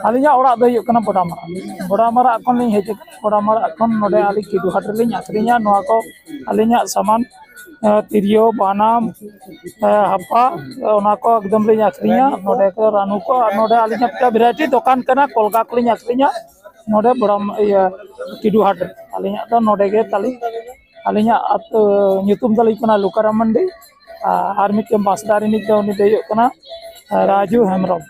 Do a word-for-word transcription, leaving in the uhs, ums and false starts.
ᱟᱹᱞᱤᱧᱟᱜ ᱚᱲᱟᱜ ᱫᱚ ᱦᱩᱭᱩᱜ ᱠᱟᱱᱟ ᱵᱚᱰᱟᱢᱟᱨᱟ᱾ ᱵᱚᱰᱟᱢᱟᱨᱟ ᱠᱷᱚᱱ ᱞᱤᱧ ᱦᱮᱡ ᱟᱠᱟᱱᱟ᱾ ᱵᱚᱰᱟᱢᱟᱨᱟ ᱠᱷᱚᱱ ᱱᱚᱰᱮ ᱟᱹᱞᱤᱧ ᱠᱤᱰᱩ ᱦᱟᱴ ᱨᱮᱞᱤᱧ ᱟᱹᱠᱷᱨᱤᱧᱟ ᱱᱚᱣᱟ ᱠᱚ, ᱟᱹᱞᱤᱧᱟᱜ ᱥᱟᱢᱟᱱ, ᱮ, ᱛᱤᱨᱭᱳ, ᱵᱟᱱᱟᱢ, ᱮ, ᱦᱟᱯᱟ, ᱚᱱᱟ ᱠᱚ ᱮᱠᱫᱚᱢ ᱞᱤᱧ ᱟᱹᱠᱷᱨᱤᱧᱟ᱾ ᱱᱚᱰᱮ ᱠᱚ ᱨᱟᱹᱱᱩ ᱠᱚ, ᱟᱨ ᱱᱚᱰᱮ ᱟᱹᱞᱤᱧᱟᱜ ᱢᱤᱫᱴᱟᱝ ᱵᱷᱮᱨᱟᱭᱴᱤ ᱫᱚᱠᱟᱱ ᱠᱟᱱᱟ, ᱠᱚᱞᱜᱟ ᱠᱚᱞᱤᱧ ᱟᱹᱠᱷᱨᱤᱧᱟ ᱱᱚᱰᱮ ᱵᱚᱰᱟᱢ-, ᱤᱭᱟᱹ, ᱠᱤᱰᱩ ᱦᱟᱴ ᱨᱮ᱾ ᱟᱹᱞᱤᱧᱟᱜ ᱫᱚ ᱱᱚᱰᱮ ᱜᱮ ᱛᱟᱹᱞᱤᱧ, ᱟᱹᱞᱤᱧᱟᱜ ᱟᱹᱛᱩ ᱧᱩᱛᱩᱢ ᱫᱚ ᱦᱩᱭᱩᱜ ᱠᱟᱱᱟ ᱞᱩᱠᱟᱨᱟᱢ ᱢᱟᱱᱰᱤ᱾ ᱟᱨ, ᱟᱨ ᱢᱤᱫᱴᱮᱱ ᱵᱟᱥᱫᱟ ᱨᱤᱱᱤᱡ ᱫᱚ, ᱩᱱᱤ ᱫᱚ ᱦᱩᱭᱩᱜ ᱠᱟᱱᱟ ᱨᱟᱡᱩ ᱦᱮᱢᱵᱨᱚᱢ᱾